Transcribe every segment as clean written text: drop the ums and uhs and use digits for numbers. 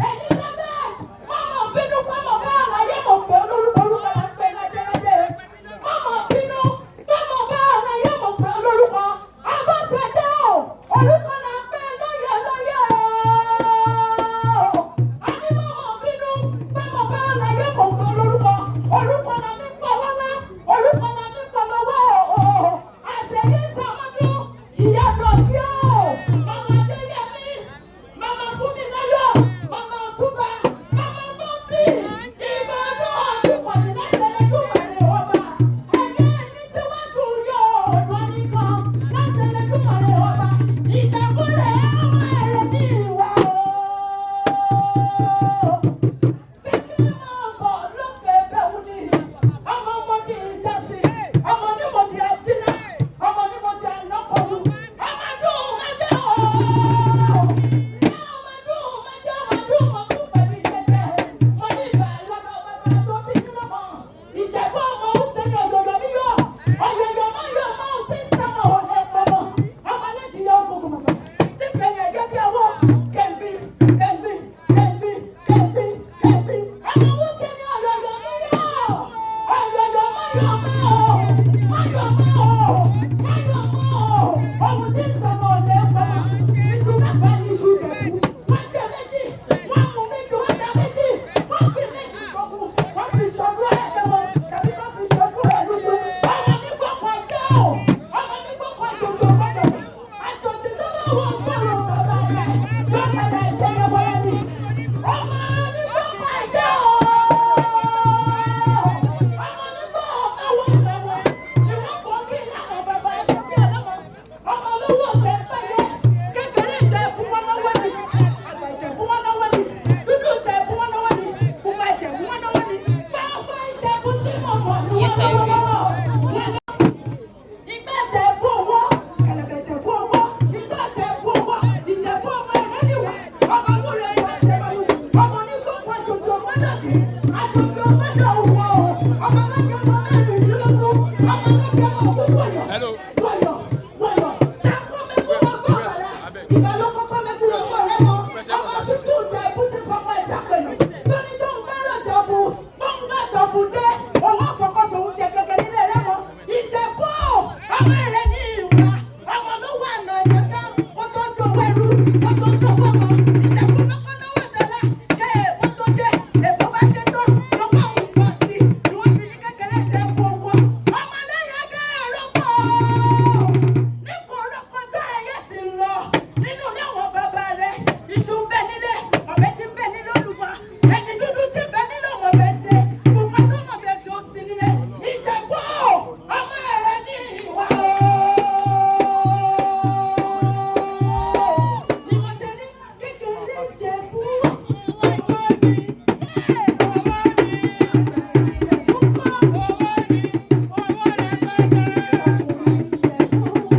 Elizabeth, mọ́mọ́ bínú pọ́mọ́ bá àlàyé mọ̀ pé olórúkọ orúkọ là ń pè lájẹ́lájẹ́. Mọ́mọ́ bínú pọ́mọ́ bá àlàyé mọ̀ pé olórúkọ. Abọ́sẹ̀dé o, orúkọ là ń pè lóye lóye o. Àní mọ́mọ́ bínú pọ́mọ́ bá àlàyé mọ̀ pé olórúkọ. Orúkọ là ń pọ̀ wọ́lá, orúkọ là ń pọ̀ lọ́wọ́ o. Àṣeyí sàmọ́dún, ìyá dọ̀bí o, màmá Adéyẹmí, màmá Fúnmiláyọ̀, màmá Ọ̀túnba, màmá Bọ́m̀bì, ìbọ̀dún ọdún kọ̀ọ̀dún lẹ́sẹ̀lẹ́dúnmọ̀rẹ́ ọba. Ẹ̀yẹ́ ẹni tí wọ́n dùn yóò ọ̀dọ́ nìkan lẹ́sẹ̀lẹ́dúnmọ̀rẹ́ ọba. Ìjàkúrẹ̀ ọmọ ẹ̀rẹ̀ ní ìwà o. Kẹ̀mbí, kẹ̀mbí, kẹ̀mbí, kẹ̀mbí, kẹ̀mbí. Àwọn owó ṣe ní ọ̀yọ̀yọ̀ mọ́yọ̀. Ọ̀yọ̀yọ̀ mọ́yọ̀ mọ́ o. Mọ́yọ̀ mọ́ o. Mọ́yọ̀ mọ́ o. Ohun tí ń sọmọ ọ̀lẹ́ pamọ́. Iṣu mẹ́fà ní iṣu jẹ̀kú. Wọ́n jẹ méjì. Wọ́n mú méjì, wọ́n dá méjì. Wọ́n fi méjì gbogbo. Wọ́n fi ṣojú ẹ̀kẹ́ wọn. Tàbí wọ́n fi ṣojú ẹ̀ lúgbú. Ọmọ nígbà kan jẹ́ o. Ọmọ nígbà kan jòjò gbọ́dọ̀. Àjòjì tó bá wọ̀ gbọ́dọ̀ bàbá rẹ̀. Yóò padà ìgbẹ́yẹ̀ wọ́n ni. Ọmọ nígbà kan jẹ́ o. Ọmọ nígbà ọmọ wọ̀ sẹ́wọ̀n. Ni wọ́n kọ́ kí láwọn bàbá ẹgbẹ́ bí ọlọ́mọ. Ọmọ olówó ọ̀sẹ̀ ń pẹ̀yẹ. Kékeré ìjẹ̀bú wọn lọ́wọ́ ni. Àgbà ìjẹ̀bú wọn lọ́wọ́ ni. Dúdú ìjẹ̀bú wọn lọ́wọ́ ni. Pupa ìjẹ̀bú wọn lọ́wọ́ ni. Báwo ìjẹ̀bú tí mo mọ̀ ní Yes, wọ́n I will. lọ́wọ́ lọ́wọ́. Ìgbà ìjẹ̀bú owó, kẹ̀lẹ̀bẹ̀ ìjẹ̀bú owó, ìgbà ìjẹ̀bú owó, ìjẹ̀bú ọmọ ẹ̀rẹ́dìwà, ọmọ wúlò ẹ̀yà ṣẹ̀bẹ̀lú, ọmọ onígbòkun àjòjì ọgbọ́dọ̀dì, àjòjì ọgbọ́dọ̀ wọ̀ ọ́, ọmọ alágẹmọ mẹ́rìndínlógún, ọmọ alágẹmọ ògún wọ̀yọ̀, Hello. wọ̀yọ̀, wọ̀yọ̀, dákọ́ mẹ́kúrò ọgbọ́n ọ̀rẹ́, ìbálòpọ̀ mẹ́kúrò ọgbọ́n ọ̀rẹ́ mọ́, ọmọ tuntun jẹ ibùsí fọmọ ẹ̀dá pẹ̀lú, tóní tó ń bẹ̀rẹ̀ jọ̀bù, bóun náà jọ̀bù dé, òun àfọkọ́ tòun jẹ gẹ́gẹ́ nílé rẹ̀ mọ́, ìjẹ̀bú ọmọ rẹ̀ ní ìwà, ọmọ ló wà nà ẹ̀yẹ tán, kó tó dòwó ẹrú, kó tó dòwó ọmọ, ìjẹ̀bú lọ́kọ́ lọ́wọ́ dọ́là, kẹ́ èèwọ̀ tó dé, èèwọ̀ bá dé tán, lọ́wọ́ àwọn pọ̀ sí, ni wọ́n fi ní kékeré jẹ́ gbogbo, ọmọ lẹ́yìn ẹgbẹ́ ẹ̀rọ pọ̀ nípa ọlọ́kọ̀ tá ẹyẹ ti lọ nínú ilé àwọn bàbá rẹ̀, iṣu ń bẹ nílé, ọ̀bẹ ti ń bẹ nílé olùwà, ẹni dúdú ti ń bẹ nílé ọmọ bẹ ṣe, pupa tó mọ̀ bẹ ṣe ó sí nílé. Ìjẹ̀bú ọmọ rẹ̀ ní ìwà o. Ni mo ṣe ní kékeré Ìjẹ̀bú ọmọ mi, ọmọ mi, Ìjẹ̀bú kọ́ ọmọ mi, ọmọ rẹ̀ pẹ̀lẹ́, ọkùnrin Ìjẹ̀bú.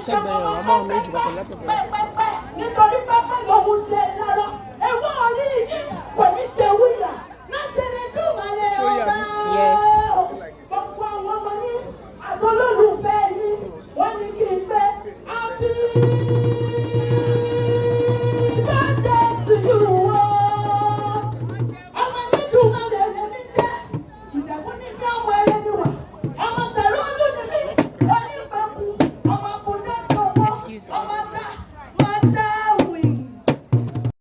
Sẹ́gbẹ̀ẹ́ yẹn, wàá mọ̀ àwọn méjì papọ̀ látọ̀dọ̀. Pẹ́pẹ́pẹ́ nítorí pẹ́pẹ́ lòun ṣe lọ́rọ̀.